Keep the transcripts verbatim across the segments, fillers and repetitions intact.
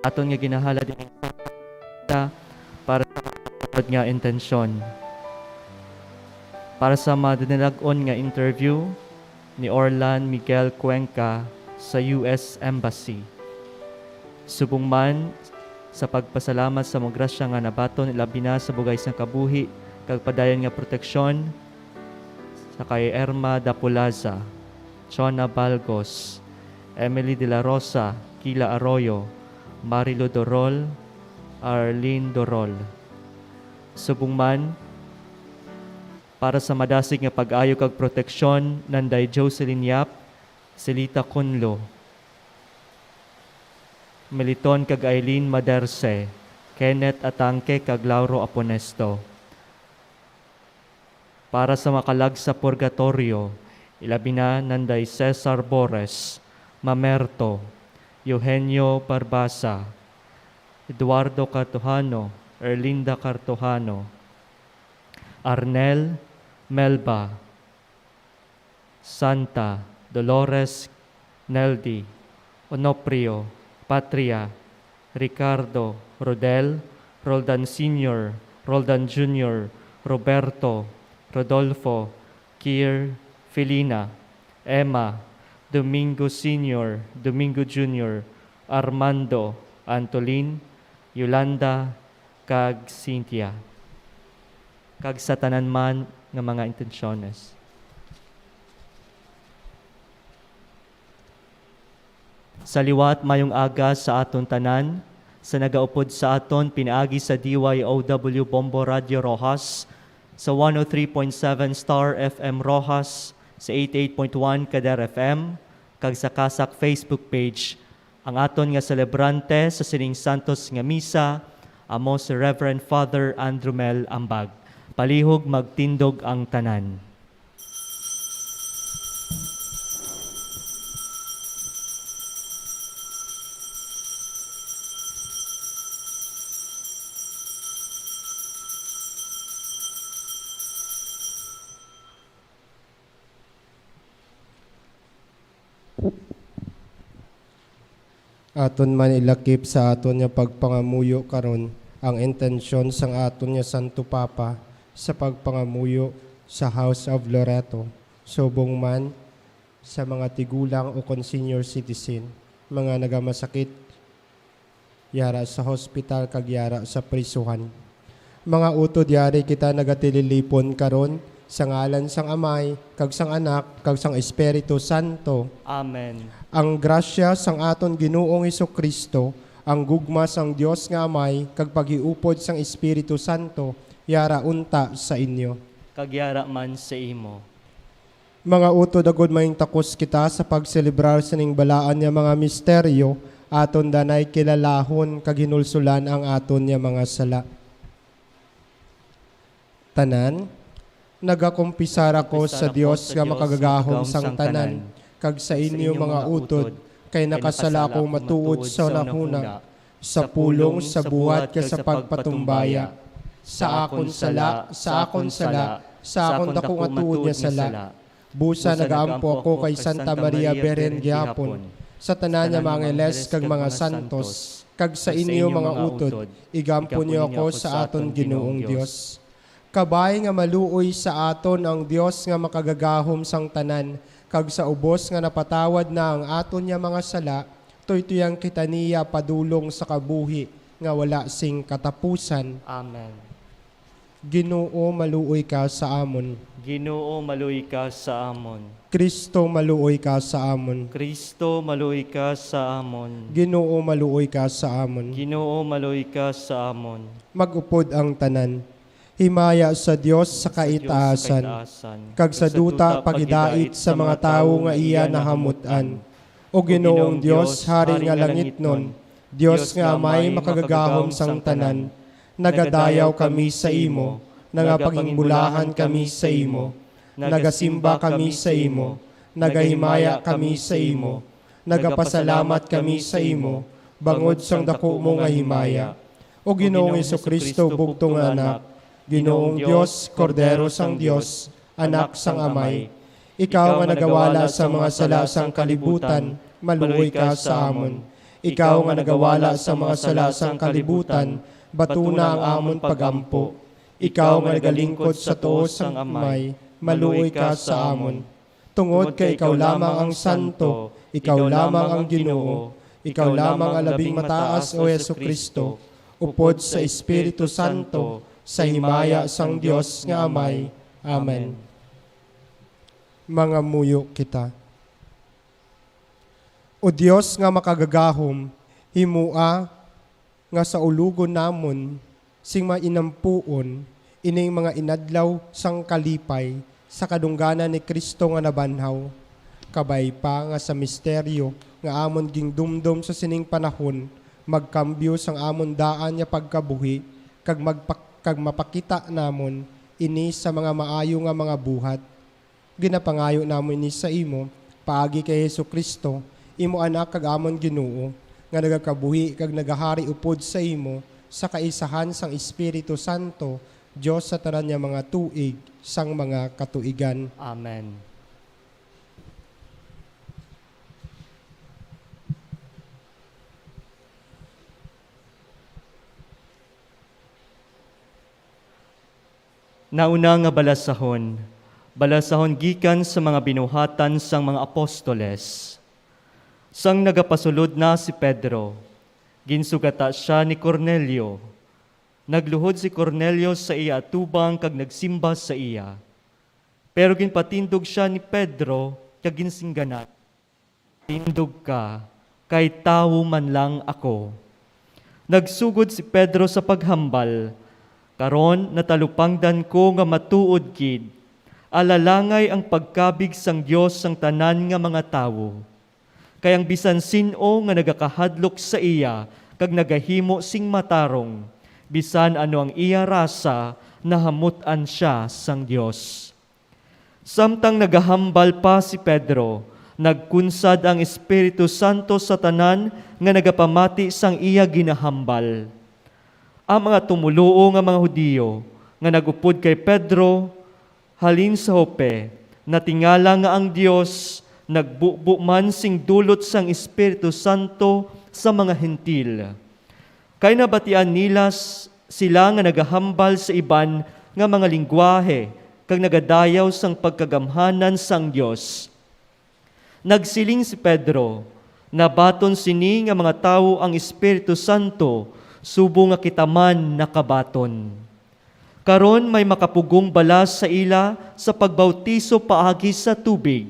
Aton nga ginahalad ini para sa nga intensyon. Para sa madinilag-on nga interview ni Orlan Miguel Cuenca sa U S Embassy. Subong man sa pagpasalamat sa mga grasya nga nabaton, ilabi na sa bugay sang kabuhi kag padayon nga proteksyon sa kay Irma Dapulaza, Chona Balgos, Emily De La Rosa, Kila Arroyo, Marilu Dorol, Arlene Dorol. Subong man, para sa madasig nga pag-ayo kag proteksyon, Nanday Jocelyn Yap, Silita Cunlo, Militon kag Aileen Maderse, Kenneth Atangke kag Lauro Aponesto. Para sa makalag sa purgatorio, ilabi na Nanday Cesar Bores, Mamerto, Eugenio Barbaza, Eduardo Cartojano, Erlinda Cartojano, Arnel, Melba, Santa, Dolores, Neldi, Onofrio, Patria, Ricardo, Rodel, Roldan Senior, Roldan Junior, Roberto, Rodolfo, Kier, Felina, Emma, Domingo Senior, Domingo Junior, Armando, Antolin, Yolanda, kag Cynthia, kag sa tanan man nga mga intensyones. Sa liwat, mayong aga sa aton tanan, sa nagaupod sa aton pinaagi sa D Y O W Bombo Radio Roxas, sa one oh three point seven Star F M Roxas, sa eighty-eight point one Kader F M, kag sa Kasak Facebook page. Ang aton nga selebrante sa sining santos nga misa amo si Reverend Father Andrew Mel Ambag. Palihog magtindog ang tanan. Aton man ilakip sa aton nga pagpangamuyo karon ang intensyon sang aton nga Santo Papa sa pagpangamuyo sa House of Loreto, subong man sa mga tigulang ukon senior citizen, mga nagamasakit, yara sa hospital, kag yara sa prisuhan. Mga utod, yari kita nagatililipon karon sa ngalan sang Amay, kag sang Anak, kag sang Espiritu Santo. Amen. Ang grasya sang aton Ginoong Jesu-Cristo, ang gugma sang Dios nga Amay, kag paghiupod sang Espiritu Santo, yara unta sa inyo. Kag yara man sa imo. Mga utod, agod mahintakos kita sa pagselebrar sining balaan nga mga misteryo, aton danay kilalahon kag hinulsulan ang aton nga mga sala. Tanan, nagakumpisar ako sa Dios nga makagagahom sang tanan, kag sa inyo, mga utod, kay nakasala akong matuod sa hunahuna, sa pulong, sa buhat, kag sa pagpatumbaya. Sa akon sala, sa akon sala, sa akon daku nga tuod nga sala. Busa nagaampo ako kay Santa Maria Birhen gihapon, sa tanan nga mga angeles kag mga santos, kag sa inyo, mga utod, igampo niyo ako sa aton Ginoong Dios. Kabay nga maluoy sa aton ang Dios nga makagagahom sang tanan, kag sa ubos nga napatawad na ang aton nga mga sala, tuytoyan kita niya padulong sa kabuhi nga wala sing katapusan. Amen. Ginoo, maluoy ka sa amon. Ginoo, maluoy ka sa amon. Kristo, maluoy ka sa amon. Kristo, maluoy ka sa amon. Ginoo, maluoy ka sa amon. Ginoo, maluoy ka sa amon. Mag-upod ang tanan. Himaya sa Dios sa kaitaasan, kag sa duta paghidait sa mga tawo nga iya nahamut-an. O Ginoong Dios, Hari nga langitnon, Dios nga Amay makagagahom sang tanan, nagadayaw kami sa imo, nagapangingbulahan kami sa imo, nagasimba kami sa imo, nagahimaya kami sa imo, nagapasalamat kami sa imo, bangod sang daku mo nga himaya. O Ginoong Jesu-Cristo, bugtong nga Anak, Ginoong Dios, Kordero sang Dios, Anak sang Amay, ikaw nga nagawala sa mga sala sang kalibutan, maluoy ka sa amon. Ikaw nga nagawala sa mga sala sang kalibutan, batuna ang amon pag-ampo. Ikaw nga nagalingkod sa tuo sang Amay, maluoy ka sa amon. Tungod kay ikaw lamang ang Santo, ikaw lamang ang Ginoo, ikaw lamang ang Labing Mataas, O Jesu-Cristo, upod sa Espiritu Santo, sa himaya sang Dios nga Amay. Amen. Mangamuyo kita. O Dios nga makagagahom, himoa nga saulogon namon sing mainampuon ining mga inadlaw sang kalipay sa kadungganan ni Cristo nga nabanhaw. Kabay pa nga sa misteryo nga amon gindumdom sa sining panahon, magkambyo sang amon daan nga pagkabuhi kag magpak-, kag mapakita namon ini sa mga maayo nga mga buhat. Ginapangayo namon ini sa imo, paagi kay Jesu-Cristo, imo Anak kag amon Ginoo, nga nagakabuhi kag nagahari upod sa imo sa kaisahan sang Espiritu Santo, Dios sa tanan nga mga tuig sang mga katuigan. Amen. Nauna nga balasahon, balasahon gikan sa mga binuhatan sang mga apostoles. Sang nagapasulod na si Pedro, ginsugata sia ni Cornelio. Nagluhod si Cornelio sa iya atubang kag nagsimba sa iya. Pero ginpatindog sia ni Pedro kag ginsingganan, "Tindog ka, kay tawo man lang ako." Nagsugod si Pedro sa paghambal, "Karon natalupangdan ko nga matuod gid, alalangay ang pagkabig sang Dios sang tanan nga mga tawo. Kay ang bisan sin-o nga nagakahadlok sa iya kag nagahimo sing matarong, bisan ano ang iya rasa, nahamut-an sia sang Dios." Samtang nagahambal pa si Pedro, nagkunsad ang Espiritu Santo sa tanan nga nagapamati sang iya ginahambal. Ang mga tumoluo nga mga Hudiyo nga nag-upod kay Pedro halin sa Joppe natingala nga ang Dios nagbubo man sing dulot sang Espiritu Santo sa mga Gentil. Kay nabatian nila s-, sila nga nagahambal sa iban nga mga linggwahe kag nagadayaw sang pagkagamhanan sang Dios. Nagsiling si Pedro, "Nabaton sini nga mga tawo ang Espiritu Santo, subong nga kita man nakabaton. Karon may makapugong bala sa ila sa pagbautiso paagi sa tubig."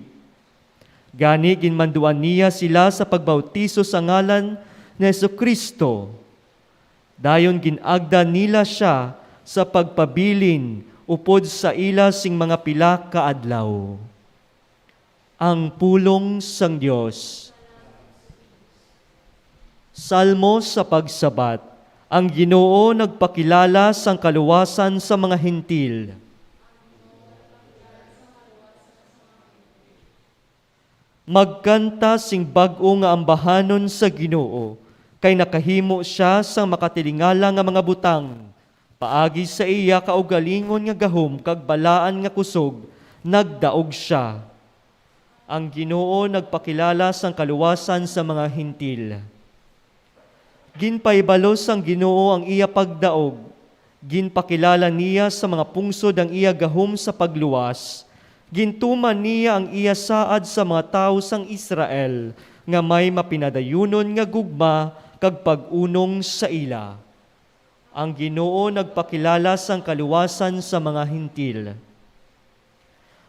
Gani ginmanduan niya sila sa pagbautiso sa ngalan ni Jesu-Cristo. Dayon gin-agda nila sia sa pagpabilin upod sa ila sing mga pila ka adlaw. Ang pulong sang Dios. Salmo sa pagsabat. Ang Ginoo nagpakilala sang kaluwasan sa mga Gentil. Magkanta sing bag-o nga ambahanon sa Ginoo, kay nakahimo sia sang makatilingala nga mga butang. Paagi sa iya kaugalingon nga gahom kag balaan nga kusog, nagdaog sia. Ang Ginoo nagpakilala sang kaluwasan sa mga Gentil. Ginpahibalo sang Ginoo ang iya pagdaog. Ginpakilala niya sa mga pungsod ang iya gahom sa pagluwas. Gintuman niya ang iya saad sa mga tawo sang Israel, nga may mapinadayunon nga gugma kag pag-unong sa ila. Ang Ginoo nagpakilala sang kaluwasan sa mga Gentil.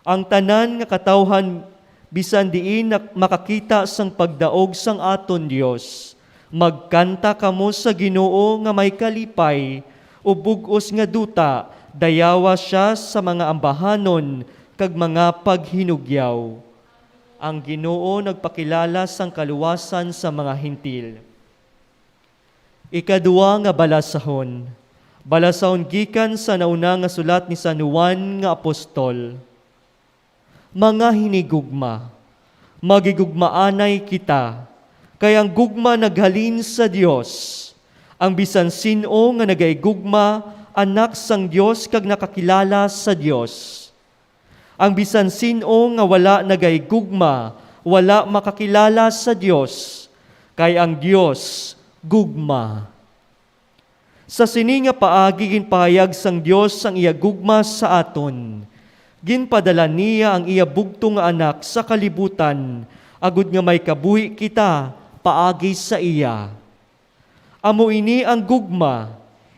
Ang tanan nga katawhan, bisan diin nak-, makakita sang pagdaog sang aton Dios, magkanta kamo sa Ginoo nga may kalipay, o bug-os nga duta, dayawa sia sa mga ambahanon kag mga paghinugyaw. Ang Ginoo nagpakilala sang kaluwasan sa mga Gentil. Ikadua nga balasahon, balasahon gikan sa nauna nga sulat ni San Juan nga apostol. Mga hinigugma, magigugmaanay kita, kay ang gugma naghalin sa Dios. Ang bisan sin-o nga nagaigugma, anak sang Dios kag nakakilala sa Dios. Ang bisan sin-o nga wala nagaigugma, wala makakilala sa Dios, Kay ang Dios gugma. Sa sini nga paagi ginpahayag sang Dios ang iya gugma sa aton. Ginpadala niya ang iya bugtong nga Anak sa kalibutan, agod nga may kabuhi kita paagi sa iya. Amo ini ang gugma,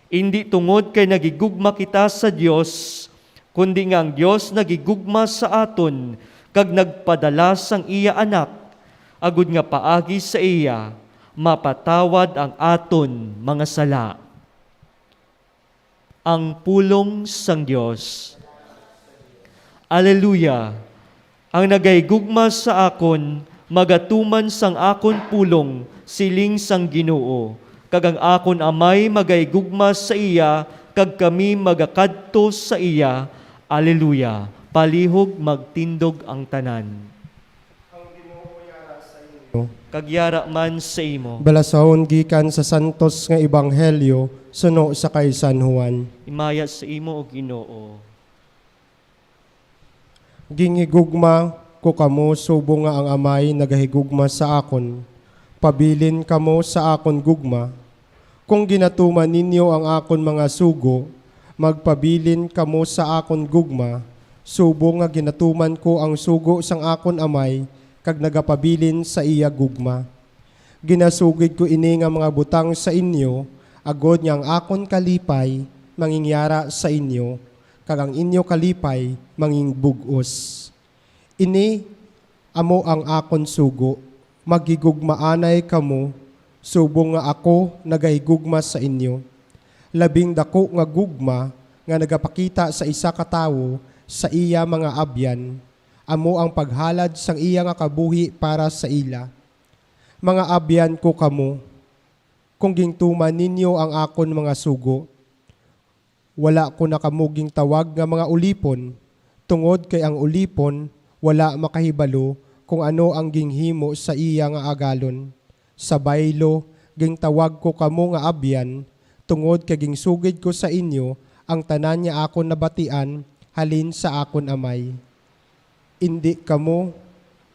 indi tungod kay nagigugma kita sa Dios, kundi nga ang Dios nagigugma sa aton kag nagpadala sang iya Anak, agod nga paagi sa iya mapatawad ang aton mga sala. Ang pulong sang Dios. Aleluya! Ang nagahigugma sa akon magatuman sang akon pulong, siling sang Ginoo, kag ang akon Amay magahigugma sa iya, kag kami magakadto sa iya. Aleluya! Palihog magtindog ang tanan. Ang Ginoo yara sa inyo. Kag yara man sa imo. Balasahon gikan sa santos nga ebanghelyo suno sa kay San Juan. Himaya sa imo, O Ginoo. Ginhigugma ko kamo subong nga ang Amay nagahigugma sa akon. Pabilin kamo sa akon gugma. Kon ginatuman ninyo ang akon mga sugo, magpabilin kamo sa akon gugma, subong nga ginatuman ko ang sugo sang akon Amay kag nagapabilin sa iya gugma. Ginasugid ko ini nga mga butang sa inyo, agod nga ang akon kalipay mangingyara sa inyo, kag ang inyo kalipay mangingbug-os. Ini amo ang akon sugo, maghigugmaanay kamo, subong nga ako nagahigugma sa inyo. Labing daku nga gugma nga nagapakita sa isa ka tawo sa iya mga abyan, amo ang paghalad sang iya nga kabuhi para sa ila. Mga abyan ko kamo, kon gintuman ninyo ang akon mga sugo, wala ko na kamo gintawag nga mga ulipon, tungod kay ang ulipon wala makahibalo kon ano ang ginhimo sa iya nga agalon. Sa baylo, gintawag ko kamo nga abyan, tungod kay ginsugid ko sa inyo ang tanan nga akon nabatian halin sa akon Amay. Indi kamo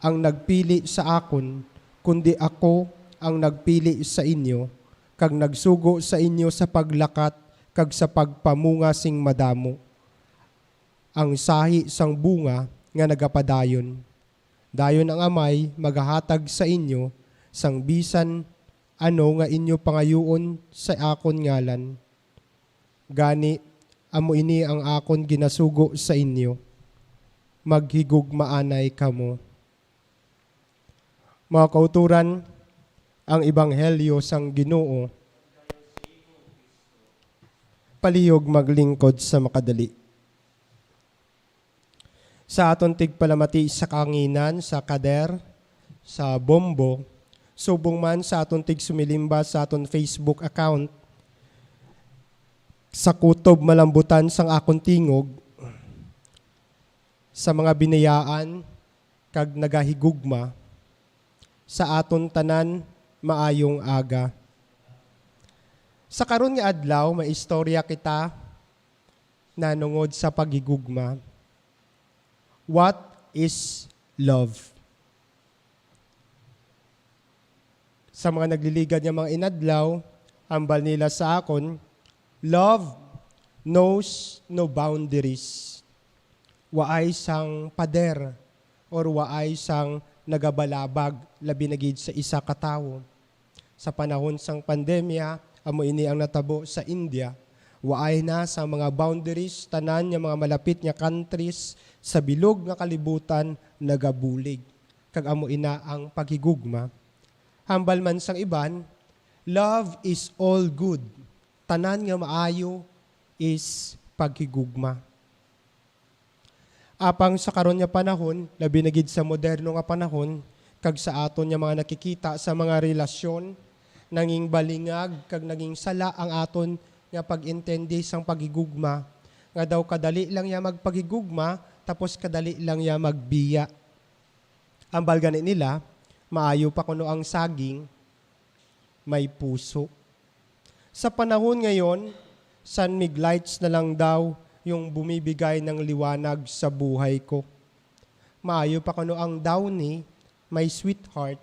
ang nagpili sa akon, kundi ako ang nagpili sa inyo, kag nagsugo sa inyo sa paglakat kag sa pagpamunga sing madamo, ang sahi sang bunga nga nagapadayon. Dayon ang Amay magahatag sa inyo sang bisan ano nga inyo pangayuon sa akon ngalan. Gani, amo ini ang akon ginasugo sa inyo, maghigugmaanay kamo. Mga kauturan, ang ebanghelyo sang Ginoo. Palihog maglingkod sa makadali. Sa aton tigpalamati sa kahanginan, sa kader, sa bombo, subong man sa aton tigsumilimba sa aton Facebook account, sa kutob malambutan sang akon tingog, sa mga binayaan kag nagahigugma, sa aton tanan, maayong aga. Sa karon nga adlaw, may istorya kita nanungod sa paghigugma. What is love? Sa mga nagliligad nga mga inadlaw, hambal nila sa akon, "Love knows no boundaries." Waay sang pader or waay sang nagabalabag, labi na gid sa isa ka tawo. Sa panahon sang pandemya, amo ini ang natabo sa India. Waay na sa mga boundaries, tanan nga mga malapit nga countries sa bilog nga kalibutan nagabulig. Kag amo ina ang paghigugma. Hambal man sang iban, "Love is all good." Tanan nga maayo is paghigugma. Apang sa karon nga panahon, labi na gid sa moderno nga panahon, kag sa aton nga mga nakikita sa mga relasyon, nanging balingag kag nanging sala ang aton nga pag-intindi sang paghigugma, nga daw kadali lang ya magpaghigugma, tapos kadali lang ya magbiya. Ambal gani nila, maayo pa kuno ang saging may puso. Sa panahon ngayon, sunmig lights na lang daw yung bumibigay ng liwanag sa buhay ko. Maayo pa kuno ang downy may sweetheart.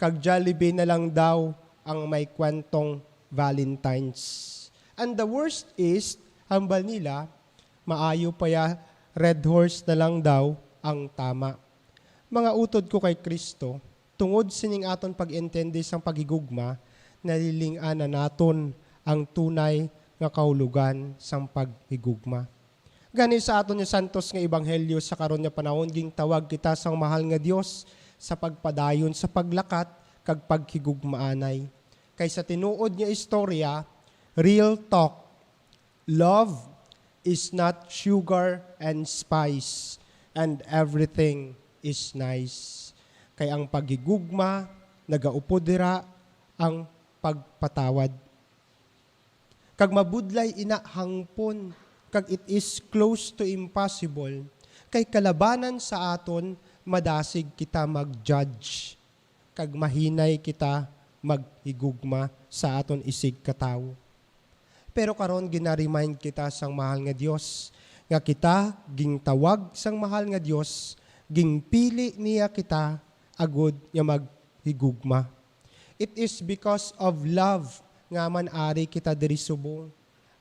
Kag Jollibee na lang daw ang may kwentong Valentine's. And the worst is, hambal nila, maayo pa ya, Red Horse na lang daw ang tama. Mga utod ko kay Kristo, tungod sining aton pag-intindi sang paghigugma, naliling-an na naton ang tunay nga kahulogan sang paghigugma. Gani, sa aton nga santos nga ebanghelyo sa karon nga panahon, gintawag kita sang mahal nga Dios sa pagpadayon sa paglakat kag paghigugmaanay. Kay sa tinuod nga istorya, real talk, love is not sugar and spice and everything is nice. Kay ang paghigugma nagaupod dira ang pagpatawad. Kag mabudlay ina hangpon, kag it is close to impossible, kay kalabanan sa aton madasig kita mag-judge, kag mahinay kita maghigugma sa aton isigkatawo. Pero karon gina-remind kita sang mahal nga Dios nga kita gintawag sang mahal nga Dios, ginpili niya kita agud nga maghigugma. It is because of love nga man ari kita diri subong,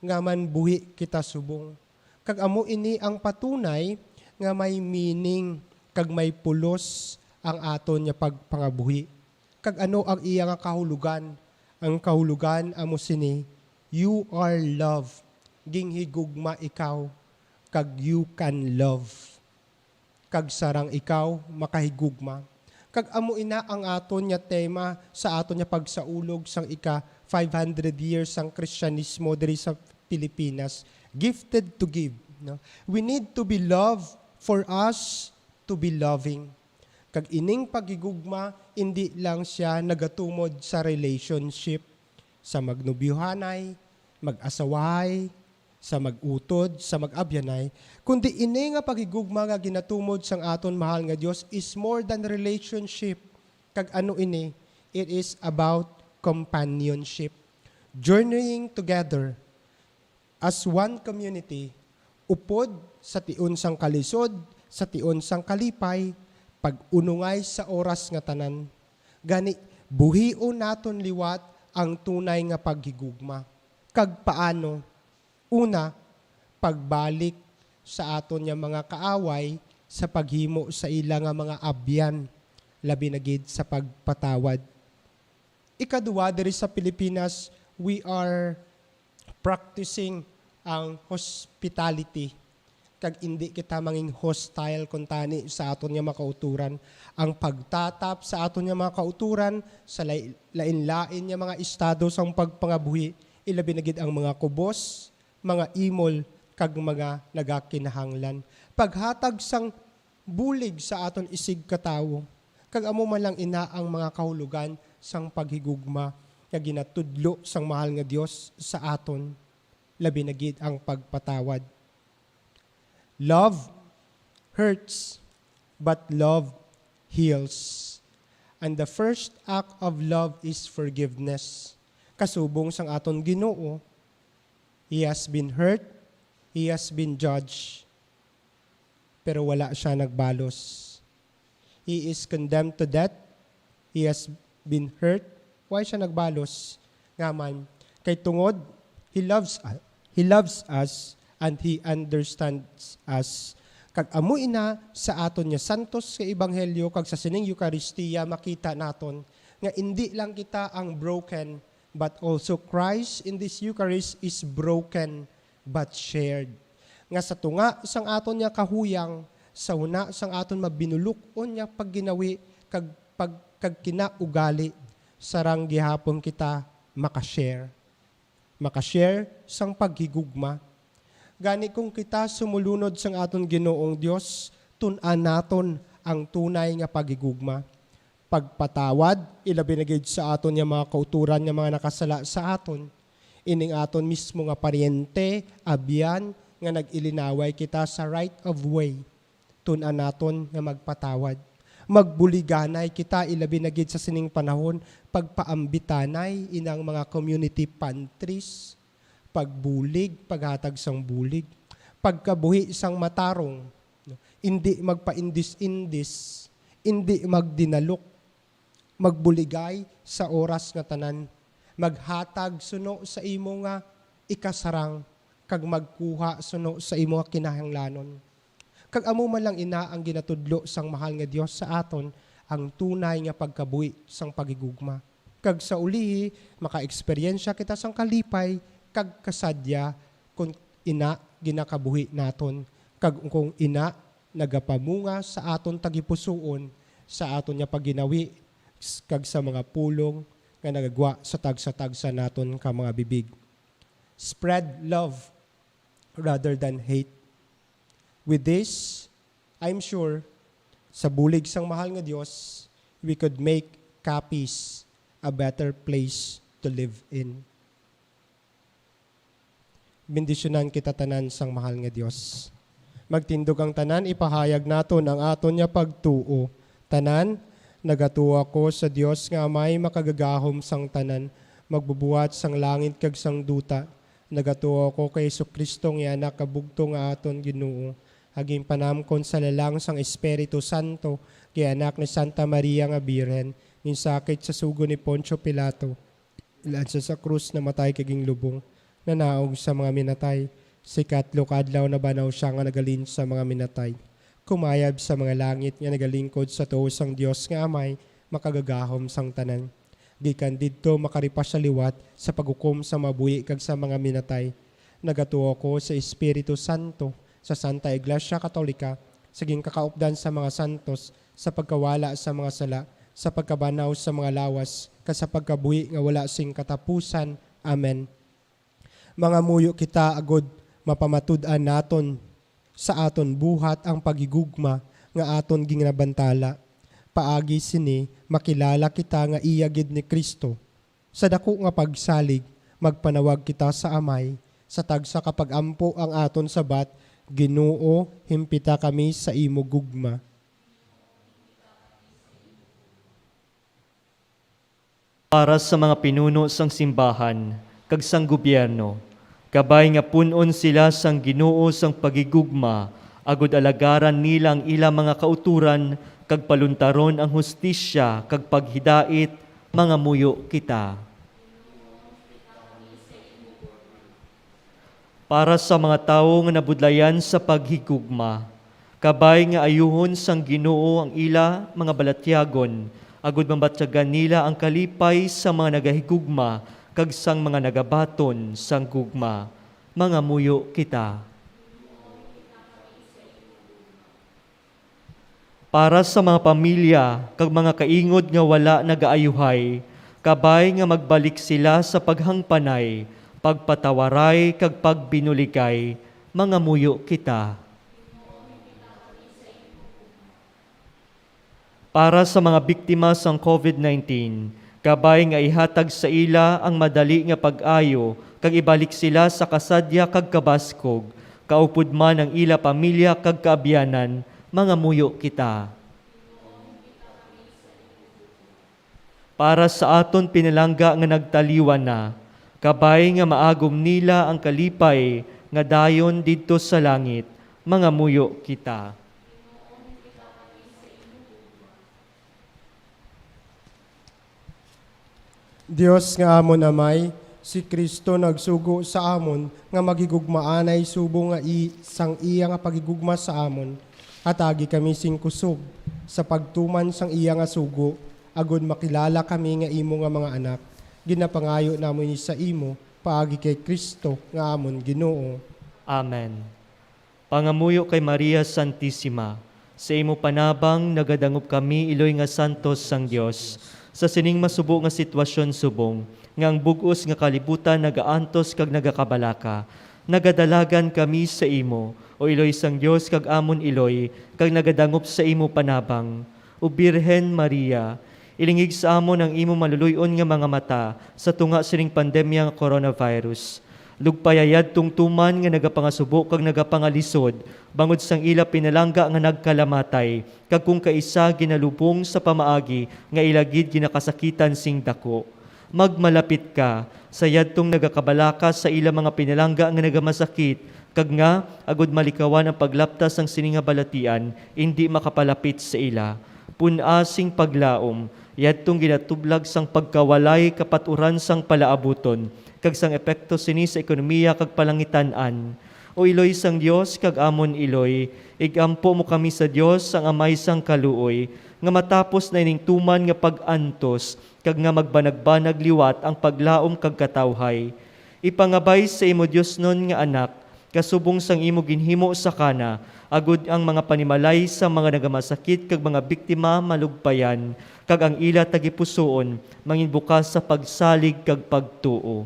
nga man buhi kita subong. Kag amo ini ang patunay nga may meaning kag may pulos ang aton nga pagpangabuhi. Kag ano ang iya nga kahulogan? Ang kahulogan amo sini, "You are love." Ginhigugma ikaw, kag you can love. Kag sarang ikaw makahigugma. Kag amo ina ang aton nga tema sa aton nga pagsaulog sang ika five hundred years sang Kristiyanismo diri sa Pilipinas, gifted to give, no? We need to be loved for us to be loving. Kag ining paghigugma, indi lang sia nagatumod sa relationship, sa magnobyuhanay, mag-asawahay, sa mag-utod, sa mag-abyanay, kundi ini nga paghigugma nga ginatumod sang aton mahal nga Dios is more than relationship. Kag ano ini? It is about companionship, journeying together as one community, upod sa tion sang kalisod, sa tion sang kalipay, pag-unongay sa oras nga tanan. Gani, buhion naton liwat ang tunay nga paghigugma. Kag paano? Una, pagbalik sa aton nga mga kaaway sa paghimo sa ila nga mga abyan, labi na gid sa pagpatawad. Ikaduha, diri sa Pilipinas, we are practicing ang hospitality. Kag indi kita mangin hostile kuntani sa aton nga mga kauturan. Ang pagtatap sa aton nga mga kauturan sa lai-, lain-lain nga mga estado sang pagpangabuhi, ilabi na gid ang mga kubos, mga imol, kag mga nagakinahanglan. Paghatag sang bulig sa aton isigkatawo, kag amo man lang ina ang mga kahulogan sang paghigugma nga ginatudlo sang mahal nga Dios sa aton, labi na gid ang pagpatawad. Love hurts, but love heals. And the first act of love is forgiveness. Kasubong sang aton Ginoo, he has been hurt, he has been judged, pero wala siya nagbalos. He is condemned to death. He has been hurt. Why siya nagbalos? Nga man, kay tungod, he loves, he loves us and he understands us. Kag amo ina sa aton nga santos nga ebanghelyo kag sa sining Eucharistia, makita naton nga indi lang kita ang broken, but also Christ in this Eucharist is broken but shared. Nga sa tunga sang aton nga kahuyang, sa una sang aton mabinulok-on nga pagginawi kag pag-, kag kinaugali, sarang gihapon kita makashare. Makashare sang paghigugma. Gani, kung kita sumulunod sang aton Ginoong Dios, tun-an naton ang tunay nga paghigugma. Pagpatawad, ilabi na gid sa aton nga mga kauturan nga mga nakasala sa aton. Ining aton mismo nga paryente, abyan, nga nag-ilinaway kita sa right of way. Tun-an naton nga magpatawad. Magbuliganay kita, ilabi na gid sa sining panahon, pagpaambitanay inang mga community pantries, pagbulig, paghatag sang bulig, pagkabuhi sang matarong, indi magpaindis-indis, indi magdinalok, Magbuligay sa oras nga tanan, maghatag suno sa imo nga ikasarang, kag magkuha suno sa imo nga kinahanglanon. Kag amo man lang ina ang ginatudlo sang mahal nga Dios sa aton, ang tunay nga pagkabuhi sang paghigugma. Kag sa ulihi, makaeksperyensya kita sang kalipay kag kasadya kon ina ginakabuhi naton, kag kon ina nagapamunga sa aton tagipusoon, sa aton nga pagginawi, s-, kag sa mga pulong nga nagagwa sa tagsa-tagsa naton ka mga bibig. Spread love rather than hate. With this, I'm sure, sa bulig sang mahal nga Dios, we could make Capiz a better place to live in. Bendisyonan kita tanan sang mahal nga Dios. Magtindog ang tanan, ipahayag naton ang aton nga pagtuo. Tanan, nagatuo ako sa Dios nga Amay makagagahom sang tanan, magbubuhat sang langit kag sang duta. Nagatuo ako kay Jesu-Cristo nga Anak nga bugtong nga aton Ginoo, nga ginpanamkon sa lalang sang Espiritu Santo, gianak ni Santa Maria nga Birhen, ginsakit sa sugo ni Poncio Pilato, ilansya sa krus, namatay kag ginlubong, nanaog sa mga minatay. Sa ikatlo ka adlaw nabanaw sia nga naghalin sa mga minatay. Kumayab sa mga langit nga nagalingkod sa tuo sang Dios nga Amay, makagagahom sang tanan. Gikan didto makaripas sia liwat sa paghukom sa mabuhi kag sa mga minatay. Nagatuo ako sa Espiritu Santo, sa Santa Iglesia Katolika, sa ginkakaupdan sa mga santos, sa pagkawala sa mga sala, sa pagkabanaw sa mga lawas, kag sa pagkabuhi nga wala sing katapusan. Amen. Mangamuyo kita agod mapamatud-an naton sa aton buhat ang paghigugma nga aton ginabantala. Paagi sini, makilala kita nga iya gid ni Cristo. Sa daku nga pagsalig, magpanawag kita sa Amay, sa tagsa ka pag-ampo ang aton sabat: Ginoo, himpita kami sa imo gugma. Para sa mga pinuno sang simbahan kag sang gobyerno, kabay nga pun-on sila sang Ginoo sang paghigugma, agud alagaran nila ang ila mga kautoran, kag paluntaron ang hustisya kag paghidait, mangamuyo kita. Para sa mga tawo nga nabudlayan sa paghigugma, kabay nga ayuhon sang Ginoo ang ila mga balatyagon, agud mabatyagan nila ang kalipay sa mga nagahigugma kag sang mga nagabaton sang gugma. Mangamuyo kita. Para sa mga pamilya kag mga kaingod nga wala nagaayuhay, kabay nga magbalik sila sa paghangpanay, pagpatawaray, kag pagbinuligay, mangamuyo kita. Para sa mga biktima sang covid nineteen, kabay nga ihatag sa ila ang madali nga pag-ayo kag ibalik sila sa kasadya kag kabaskog, kaupod man ang ila pamilya kag kaabyanan, mangamuyo kita. Para sa aton pinalangga nga nagtaliwan na, kabay nga maagom nila ang kalipay nga dayon didto sa langit, mangamuyo kita. Dios nga amon Amay, si Cristo nagsugo sa amon nga maghigugmaanay subong nga i-, sang iya nga paghigugma sa amon. Hatagi kami sing kusog sa pagtuman sang iya nga sugo, agud makilala kami nga imo nga mga anak. Ginapangayo namon ini sa imo paagi kay Cristo nga amon Ginoo. Amen. Pangamuyo kay Maria Santisima. Sa imo panabang nagadangop kami, iloy nga santos sang Dios, sa sining masubo nga sitwasyon, subong nga ang bug-os nga kalibutan nagaantos kag nagakabalaka. Nagadalagan kami sa imo, o iloy sang Dios kag amon iloy, kag nagadangop sa imo panabang. O Birhen Maria, ilingig sa amon ang imo maluloy-on nga mga mata sa tunga sining pandemya nga coronavirus. Lugpaya yadtong tuman nga nagapangasubo kag nagapangalisod bangod sang ila pinalangga nga nagkalamatay, kag kon kaisa ginalubong sa pamaagi nga ila gid ginakasakitan sing daku. Magmalapit ka sa yadtong nagakabalaka sa ila mga pinalangga nga nagamasakit, kag nga, agud malikawan ang paglapta sang sini nga balatian, indi makapalapit sa ila. Pun-a sing paglaom, Yadtong ginatublag sang pagkawalay kapat-uran sang palaabuton, kag sang epekto sini sa ekonomiya kag palangitan-an. O Iloy sang Dios kag amon Iloy, igampo mo kami sa Dios, ang Amay sang kaluoy, nga matapos na ining tuman nga pag-antos, kag nga magbanagbanag liwat ang paglaom kag katawhay. Ipangabay sa imo diosnon nga Anak, kasubong sang imo ginhimo sa Cana, agod ang mga panimalay sa mga nagamasakit kag mga biktima malugpayan, kag ang ila tagipusoon mangin bukas sa pagsalig kag pagtuo.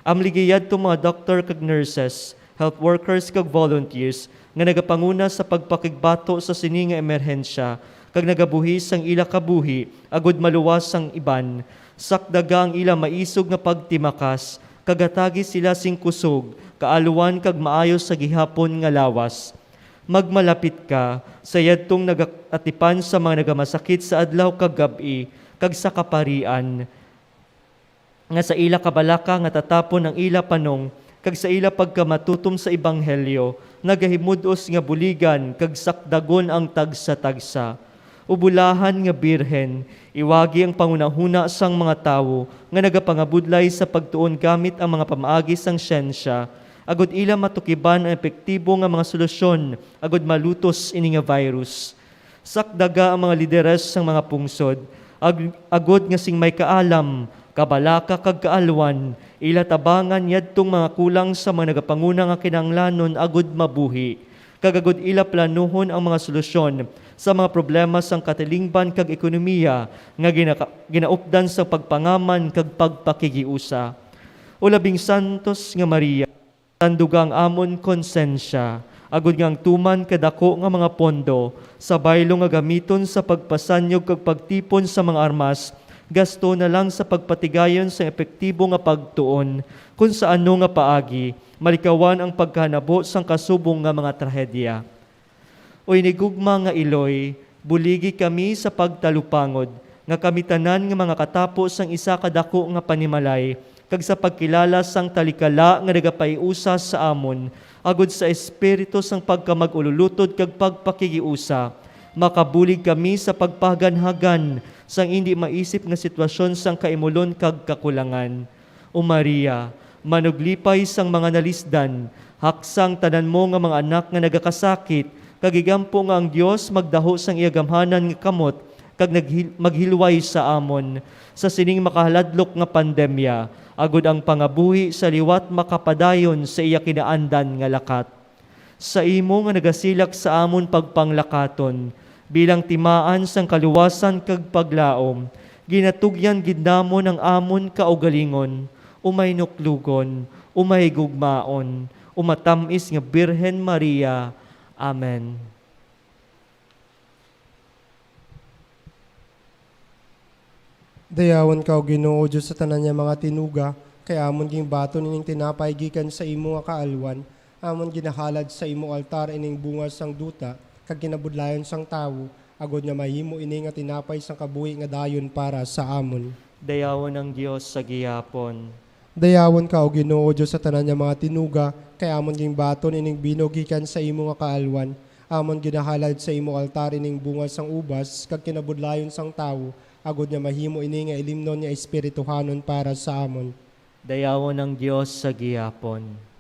Amligi yadto mga doktor kag nurses, health workers kag volunteers nga nagapanguna sa pagpakigbato sa sini nga emerhensya kag nagabuhi sang ila kabuhi agud maluwas sang iban. Sakdaga ang ila maisog nga pagtimakas, kag hatagi sila sing kusog, kaalwan, kag maayo sa gihapon nga lawas. Magmalapit ka sa yadtong nagaatipan sa mga nagamasakit sa adlaw kag gab-i, kag sa kaparian, nga sa ila kabalaka nga tatapon ang ila panong, kag sa ila pagkamatutom sa ebanghelyo, nagahimud-os nga buligan kag sakdagon ang tagsa-tagsa. O bulahan nga Birhen, iwagi ang panghunahuna sang mga tawo nga nagapangabudlay sa pagtuon gamit ang mga pamaagi sang siyensya, agud ila matukiban ang epektibo nga mga solusyon agud malutos ini nga virus. Sakdaga ang mga lideres sang mga pungsod, ag-, agud nga sing may kaalam, kabalaka, kag kaalwan, ila tabangan yadtong mga kulang sa mga nagapanguna nga kinahanglanon agud mabuhi, kag agud ila planuhon ang mga solusyon sa mga problema sang katilingban kag ekonomiya nga ginaka-, ginaupdan sa pagpangaman kag pagpakigiusa. O labing santos nga Maria, tanduga ang amon konsensya, agud nga ang tuman kadako nga mga pondo sa baylo nga gamiton sa pagpasanyog kag pagtipon sa mga armas, gasto na lang sa pagpatigayon sang epektibo nga pagtuon, kun sa ano nga paagi malikawan ang pagkahanabo sang kasubong nga mga trahedya. O inigugma nga Iloy, buligi kami sa pagtalupangod nga kami tanan nga mga katapo sang isa ka dako nga panimalay, kag sa pagkilala sang talikala nga nagapaiusa sa amon, agud sa espiritu sang pagkamag-ululutod kag pagpakigiusa, makabulig kami sa pagpahaganhagan sang indi maisip nga sitwasyon sang kaimulon kag kakulangan. O Maria, manuglipay sang mga nalisdan, haksang tanan mo nga mga anak nga nagakasakit, kag igampo nga ang Dios magdaho sang iya gamhanan nga kamot kag naghil-, maghilway sa amon sa sining makahaladlok nga pandemya, agud ang pangabuhi sa liwat makapadayon sa iya kinaandan nga lakat. Sa imo nga nagasilak sa amon pagpanglakaton, bilang timaan sang kaluwasan kag paglaom, ginatugyan gid namon ang amon kaugalingon, o mainuklogon, o mahigugmaon, o matam-is nga Birhen Maria. Amen. Dayawon ka, O Ginoo, Dios sa tanan nga mga tinuga, kay amon ginbaton ining tinapay gikan sa imo nga kaalwan, amon ginahalad sa imo altar ining bunga sang duta kag kinabudlayan sang tawo, agod nga mahimo ini nga tinapay sang kabuhi nga dayon para sa amon. Dayawon ang Dios sa gihapon. Dayawon ka, O Ginoo, Dios sa tanan nga mga tinuga, kay amon ginbaton ining bino gikan sa imo nga kaalwan, amon ginahalad sa imo altar ining bunga sang ubas kag kinabudlayon sang tawo, agod nga mahimo ini nga ilimnon nga espirituhanon para sa amon. Dayawon ang Dios sa gihapon.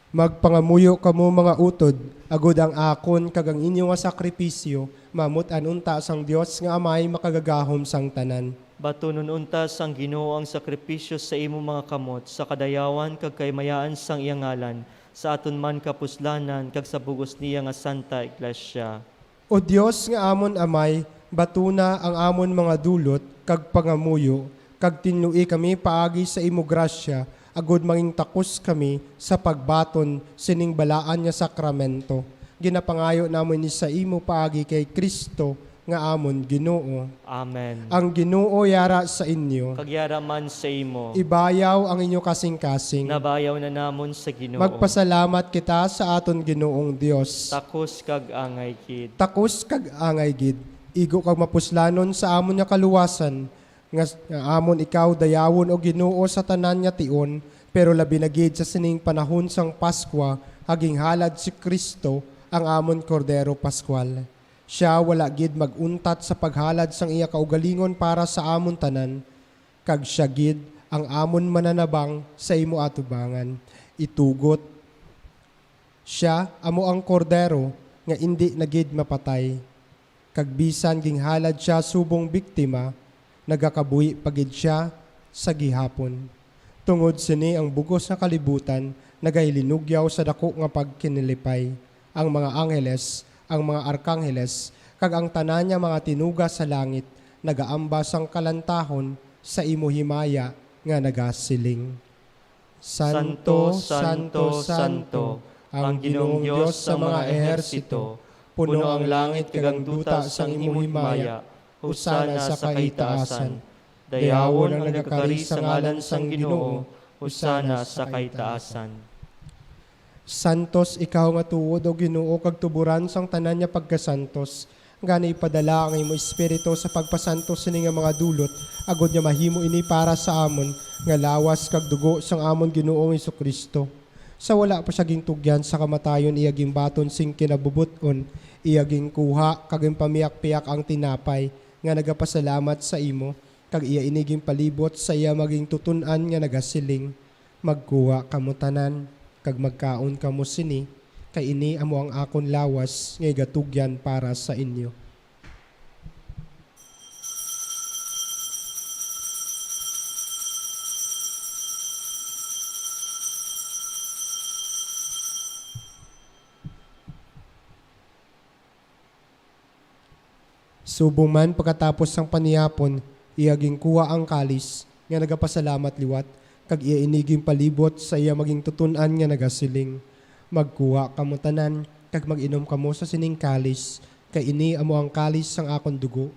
Magpangamuyo kamo, mga utod, agod ang akon kag ang inyo nga sakripisyo maamut-an unta sang Dios nga Amay makagagahom sang tanan. Batunon unta sang Ginoo ang sakripisyo sa imo mga kamot, sa kadayawan kag kahimayaan sang iya ngalan, sa aton man kapuslanan kag sa bug-os niya nga Santa Iglesia. O Dios nga amon Amay, batuna ang amon mga dulot kag pangamuyo, kag tinloi kami paagi sa imo grasya, agod mangin takos kami sa pagbaton sining balaan nga sakramento. Ginapangayo namon ini sa imo paagi kay Cristo, nga amon Ginoo. Amen. Ang Ginoo yara sa inyo. Kag yara man sa imo. Ibayaw ang inyo kasing-kasing. Nabayaw na namon sa Ginoo. Magpasalamat kita sa aton Ginoong Dios. Takos kag angay gid. Takos kag angay gid. Igo kag mapuslanon sa amon nga kaluwasan, nga, nga amon ikaw dayawon, O Ginoo, sa tanan nga tion, pero labi na gid sa sining panahon sang Paskwa, nga ginhalad si Cristo, ang amon Kordero Paskwal. Sia wala gid mag-untat sa paghalad sang iya kaugalingon para sa amon tanan, kag sia gid ang amon mananabang sa imo atubangan. Itugot, sia amo ang Kordero nga indi na gid mapatay, kag bisan ginhalad sia subong biktima, nagakabuhi pa gid sia sa gihapon. Tungod sini ang bug-os nga kalibutan nagahilinugyaw sa daku nga pagkinalipay. Ang mga angheles, ang mga arkangheles, kag ang tanan nga mga tinuga sa langit nagaamba sang kalantahon sa imo himaya nga nagasiling, "Santo, santo, santo, ang Ginoong Dios sa mga ehersito, puno ang langit kag ang duta sang imo himaya. Hosana sa kaitaasan. Dayawon ang nagakari sa ngalan sang Ginoo. Hosana sa kaitaasan." Santos ikaw nga tuod, O Ginoo, kag tuboran sang tanan nga pagkasantos. Gani ipadala ang imo Espiritu sa pagpasantos sini nga mga dulot, agod nga mahimo ini para sa amon nga lawas kag dugo sang amon Ginoong Jesu-Cristo. Sa wala pa sia gintugyan sa kamatayon, iya ginbaton sing kinabubot-on, iya ginkuha kag ginpamiyakpiyak ang tinapay nga nagapasalamat sa imo, kag iya ini ginpalibot sa iya magintutun-an nga nagasiling, "Magkuha kamo tanan, kag magkaon kamo sini, kay ini amo ang akon lawas nga igatugyan para sa inyo." Subong man pagkatapos sang panihapon, iya ginkuha ang kalis, nga nagapasalamat liwat, kag iya ini ginpalibot sa iya magintutun-an nga nagasiling, "Magkuha kamo tanan, kag mag-inom kamo sa sining kalis, kay ini amo ang kalis sang akon dugo,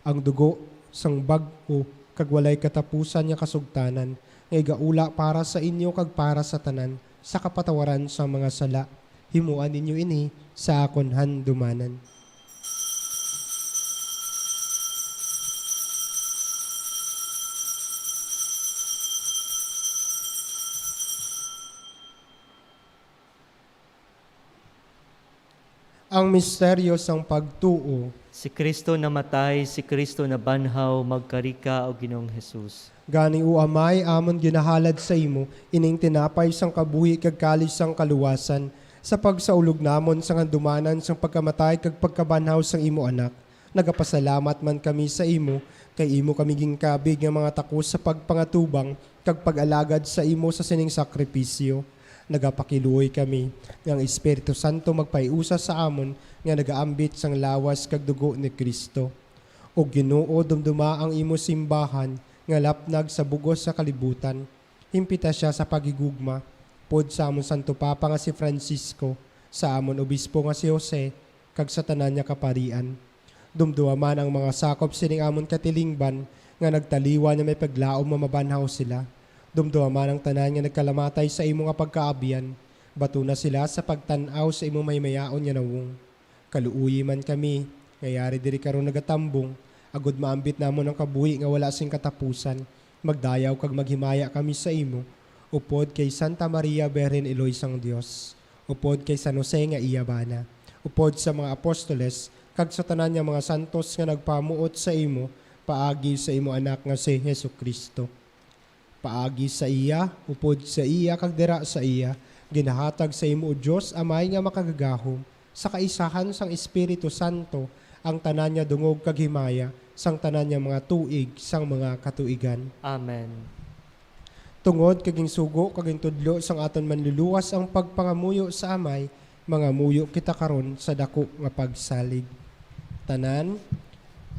ang dugo sang bag-o kag walay katapusan nga kasugtanan, nga igaula para sa inyo kag para sa tanan sa kapatawaran sang mga sala. Himoa ninyo ini sa akon handumanan." Ang misteryo sang pagtuo. Si Cristo namatay, si Cristo nabanhaw, magkari ka, O Ginoong Jesus. Gani, O Amay, amon ginahalad sa imo ining tinapay sang kabuhi kag kalis sang kaluwasan, sa pagsaulog namon sang handumanan sang pagkamatay kag pagkabanhaw sang imo Anak. Nagapasalamat man kami sa imo, kay imo kami ginkabig nga mga takos sa pagpangatubang kag pag-alagad sa imo sa sining sakripisyo. Nagapakiluoy kami nga ang Espiritu Santo magpahiusa sa amon nga nagaambit sang lawas kag dugo ni Cristo. O Ginoo, dumduma ang imo simbahan nga lapnag sa bug-os nga kalibutan. Himpita sia sa paghigugma, upod sa amon Santo Papa nga si Francisco, sa amon Obispo nga si Jose, kag sa tanan nga kaparian. Dumduma man ang mga sakop sining amon katilingban nga nagtaliwan nga may paglaom nga mabanhaw sila. Dumduma man ang tanan nga nagkalamatay sa imo nga pagkaabyan. Batuna sila sa pagtan-aw sa imo mahimayaon nga nawong. Kaluoyi man kami nga yari diri karon nagatambong, agod maambit namon ang kabuhi nga wala sing katapusan. Magdayaw kag maghimaya kami sa imo, upod kay Santa Maria, Birhen Iloy sang Dios, upod kay San Jose nga iya bana, upod sa mga apostoles, kag sa tanan nga mga santos nga nagpamuot sa imo paagi sa imo Anak nga si Jesu-Cristo. Paagi sa iya, upod sa iya, kag dira sa iya, ginahatag sa imo, O Dios Amay nga Makagagahom, sa kaisahan sang Espiritu Santo, ang tanan nga dungog kag himaya sang tanan nga mga tuig sang mga katuigan. Amen. Tungod kag ginsugo kag gintudlo sang aton Manluluwas ang pagpangamuyo sa Amay, mangamuyo kita karon sa daku nga pagsalig. Tanan,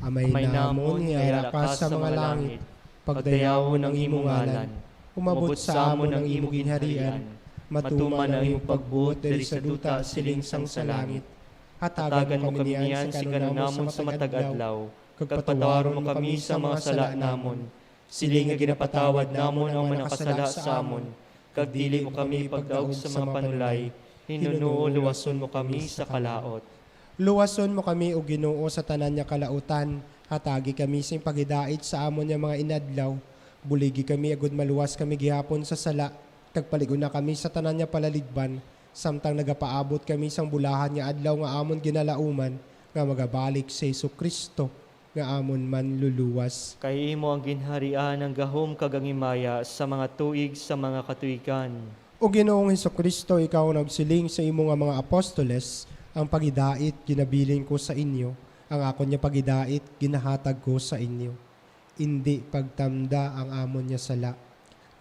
Amay Amay namon namon nga yara ka sa mga langit, pagdayawon ang imo ngalan, umabot sa amon ang imo ginharian, matuman ang imo pagbuot diri sa duta siling sang sa langit. Hatagan mo kami niyan sing kanunamon sa matag adlaw, kag patawaron mo kami sa mga sala namon, siling nga ginapatawad namon ang mga nakasala sa amon, kag dili mo kami pagdaog sa mga panulay, hinunoo luwason mo kami sa kalaot. Luwason mo kami, O Ginoo, sa tanan nga kalautan, hatagi kami sing paghidait sa amon nga mga inadlaw, buligi kami agud maluwas kami gihapon sa sala, kag palig-una kami sa tanan nga palaligban, samtang nagapaabot kami sang bulahan nga adlaw nga amon ginalauman, nga magabalik si Jesu-Cristo nga amon Manluluwas. Kay imo ang ginharian, ang gahom, kag ang himaya sa mga tuig sa mga katuigan. O Ginoong Jesu-Cristo, ikaw nagsiling sa imo nga mga apostoles, "Ang paghidait ginabilin ko sa inyo, ang akon nga paghidait ginahatag ko sa inyo." Indi pagtamda ang amon nga sala,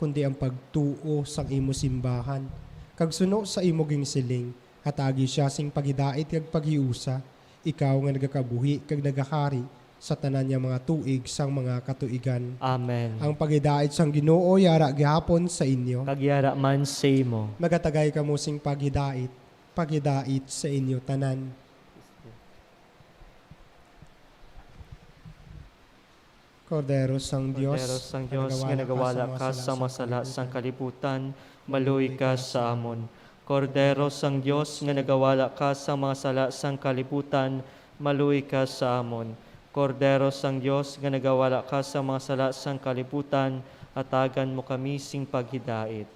kundi ang pagtuo sang imo simbahan, kag suno sa imo ginsiling, hatagi sia sing paghidait kag paghiusa, ikaw nga nagakabuhi kag nagahari sa tanan nga mga tuig sang mga katuigan. Amen. Ang paghidait sang Ginoo yara gihapon sa inyo. Kag yara man sa imo. Magatagay kamo sing paghidait, paghidait sa inyo tanan. Kordero sang Dios, Kordero sang Dios, nga nagawala ka sa mga sala sang kalibutan, maluoy ka sa amon. Kordero sang Dios, nga nagawala ka sa mga sala sang kalibutan, maluoy ka sa amon. Kordero sang Dios, nga nagawala ka sa mga sala sang kalibutan, hatagan mo kami sing paghidait.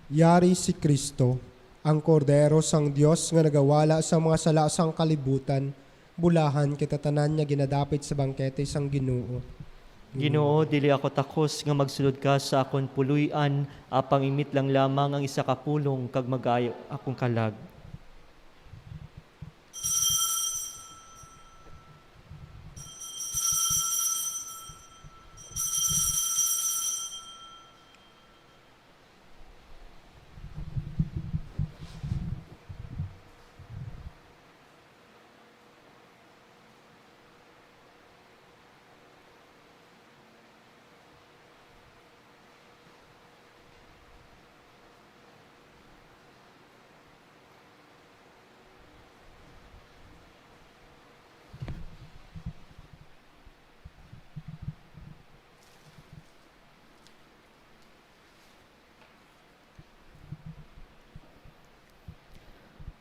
Yari si Cristo, ang Kordero sang Dios nga nagawala sa mga sala sang kalibutan, bulahan kita tanan nga ginadapit sa bangkete sang Ginoo. Ginoo, dili ako takos nga magsulod ka sa akon puloy-an, apang imit lang lamang ang isa ka pulong kag mag-ayo akong kalag.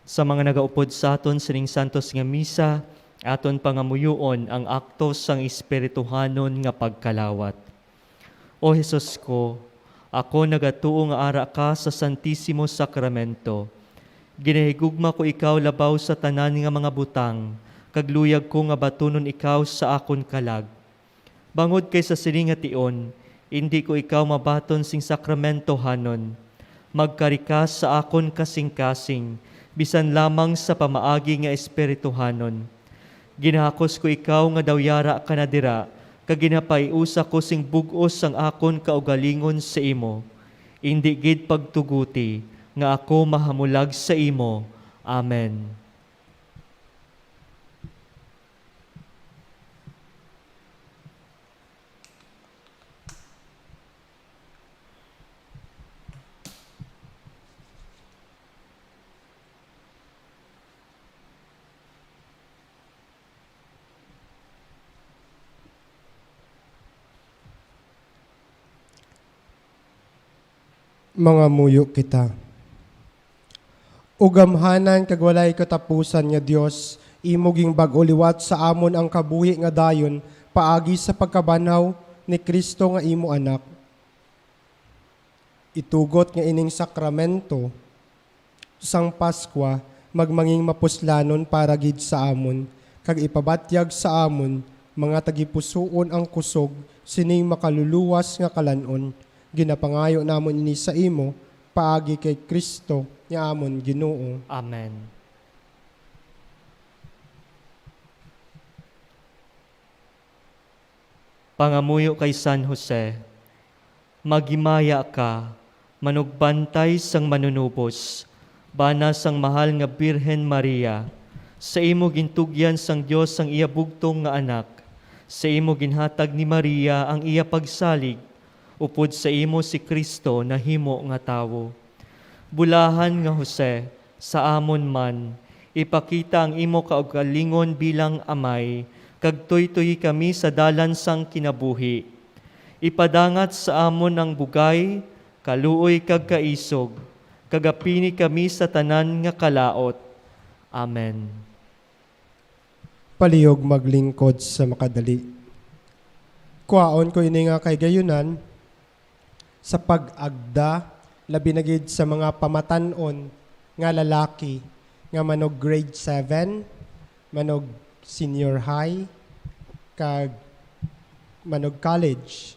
Sa mga nagaupod sa aton sining santos nga misa, aton pangamuyoon ang akto sang espirituhanon nga pagkalawat. O Jesus ko, ako nagatuo nga ara ka sa Santisimo Sakramento. Ginahigugma ko ikaw labaw sa tanan nga mga butang, kag luyag ko nga batunon ikaw sa akon kalag. Bangod kay sa sini nga tion, indi ko ikaw mabaton sing sakramentohanon. Magkari ka sa akon kasingkasing, bisan lamang sa pamaagi nga espirituhanon. Ginahakos ko ikaw nga daw yara ka na dira, kag ginapaiusa ko sing bug-os ang akon kaugalingon sa imo. Indi gid pagtuguti nga ako mahamulag sa imo. Amen. Mangamuyo kita. O gamhanan kag walay katapusan nga Dios, imo ginbag-o liwat sa amon ang kabuhi nga dayon paagi sa pagkabanhaw ni Cristo nga imo Anak. Itugot nga ining sakramento sang Pascua magmangin mapuslanon para gid sa amon, kag ipabatyag sa amon mga tagipusoon ang kusog sining makaluluwas nga kalan-on. Ginapangayo namon ini sa imo, paagi kay Cristo nga amon Ginoo. Amen. Pangamuyo kay San Jose. Maghimaya ka, manugbantay sang Manunubos, bana sang mahal nga Birhen Maria. Sa imo gintugyan sang Dios ang iya bugtong nga Anak. Sa imo ginhatag ni Maria ang iya pagsalig. Upod sa imo si Cristo nahimo nga tawo. Bulahan nga Jose, sa amon man, ipakita ang imo kaugalingon bilang amay, kag tuytoyi kami sa dalan sang kinabuhi. Ipadangat sa amon ang bugay, kaluoy kag kaisog, kag apini kami sa tanan nga kalaot. Amen. Palihog maglingkod sa makadali. Kuhaon ko ini nga kahigayunan sa pag-agda, labi na gid sa mga pamatan-on nga lalaki nga manog grade seven, manog senior high, kag manog college.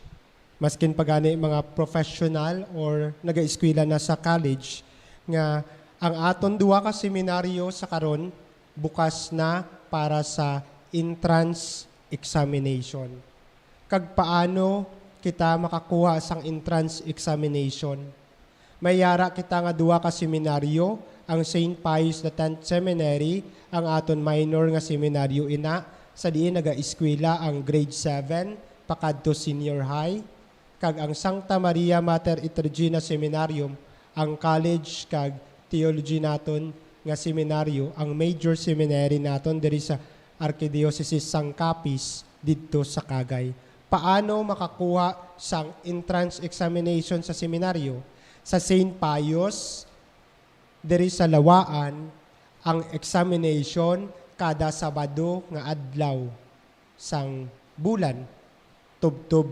Maskin pa gani mga professional or nagaeskwela na sa college, nga ang aton duha ka seminaryo sa karon bukas na para sa entrance examination. Kag paano kita makakuha sang entrance examination? May yara kita nga duha ka seminaryo, ang Saint Pius the Tenth Seminary, ang aton minor nga seminaryo ina, sa diin nagaeskwela ang grade seven pakadto senior high, kag ang Santa Maria Mater et Regina Seminarium, ang college kag theology naton nga seminaryo, ang major seminary naton diri sa Arkidiocese sang Capiz didto sa Cagay. Paano makakuha sang entrance examination sa seminaryo? Sa Saint Pius, diri sa Lawaan, ang examination kada Sabado nga adlaw sang bulan, tubtob,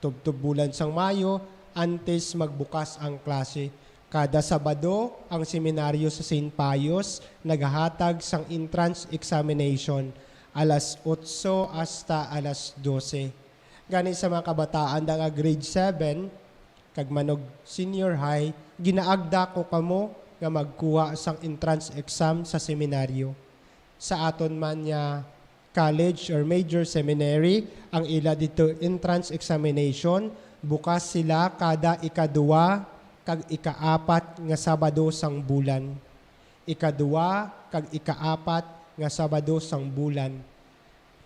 tubtob bulan sang Mayo, antes magbukas ang klase. Kada Sabado, ang seminaryo sa Saint Pius nagahatag sang entrance examination alas otso hasta alas dose. Gani sa mga kabataan da nga grade seven kag manog senior high, ginaagda ko kamo nga magkuha sang entrance exam sa seminaryo. Sa aton man nga college or major seminary, ang ila dito entrance examination, bukas sila kada ikaduwa kag ikaapat nga Sabado sang bulan. Ikaduwa kag ikaapat nga Sabado sang bulan.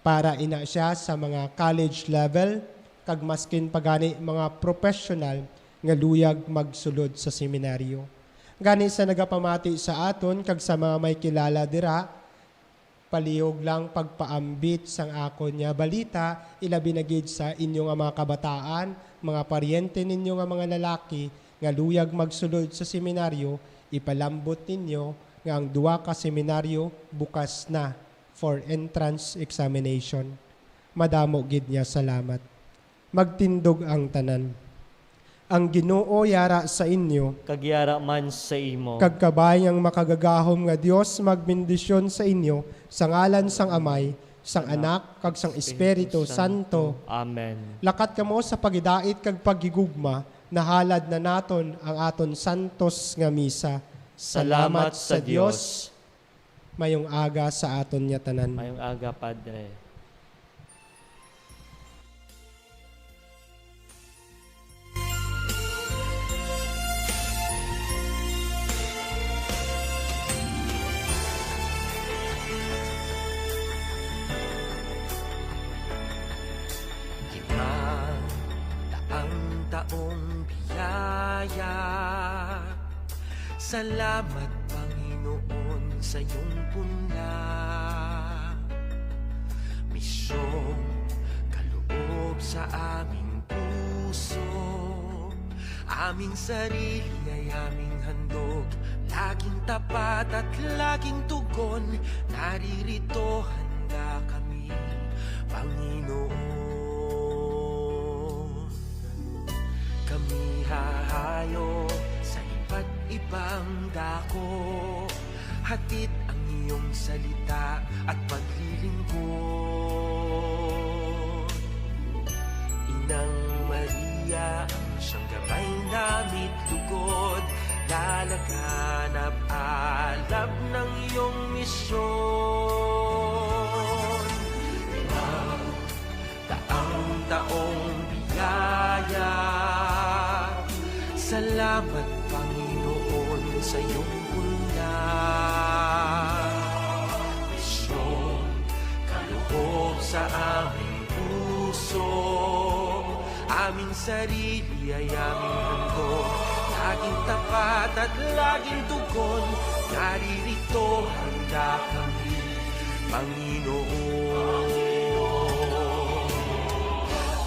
Para ina sia sa mga college level, kag maskin pa gani mga professional nga luyag magsulod sa seminaryo. Gani sa nagapamati sa aton kag sa mga may kilala dira, palihog lang pagpaambit sang akon nga balita, ilabi na gid sa inyo nga mga kabataan, mga paryente ninyo nga mga lalaki nga luyag magsulod sa seminaryo, ipalambot ninyo nga ang duha ka seminaryo bukas na for entrance examination. Madamo gid nga salamat. Magtindog ang tanan. Ang Ginoo yara sa inyo. Kag yara man sa imo. Kag kabay nga makagagahom nga Dios magbendisyon sa inyo sa ngalan sang Amay, sang Anak, kag sang Espiritu Santo. Amen. Lakat kamo sa paghidait kag paghigugma, nahalad na naton ang aton santos nga misa. Salamat sa Dios. Mayong aga sa aton nga tanan. Mayong aga, Padre. Kinang daang taong biyaya. Salamat, Panginoon, sa iyong punda. Misyong kaloob sa aming puso, aming sarili ay aming handog. Laging tapat at laging tugon, naririto handa kami, Panginoon. Kami hahayo sa iba't ibang dako, hatid ang iyong salita at paglilingkod. Inang Maria, ang siyang gabay namit lugod, lalaganap alab ng iyong misyon. Daang taong biyaya. Salamat, Panginoon, sa iyong punda. Misyong kaloob sa aming puso. Aming sarili ay aming handog. Laging tapat at laging tugon, naririto handa kami, Panginoon.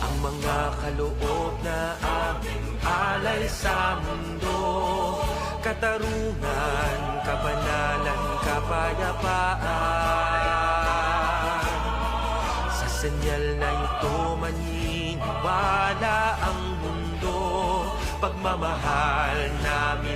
Ang mga kaloob na aming alay sa mundo, katarungan, kabanalan, kapayapaan. Sa senyal na ito, maniniwala ang mundo. Pagmamahal namin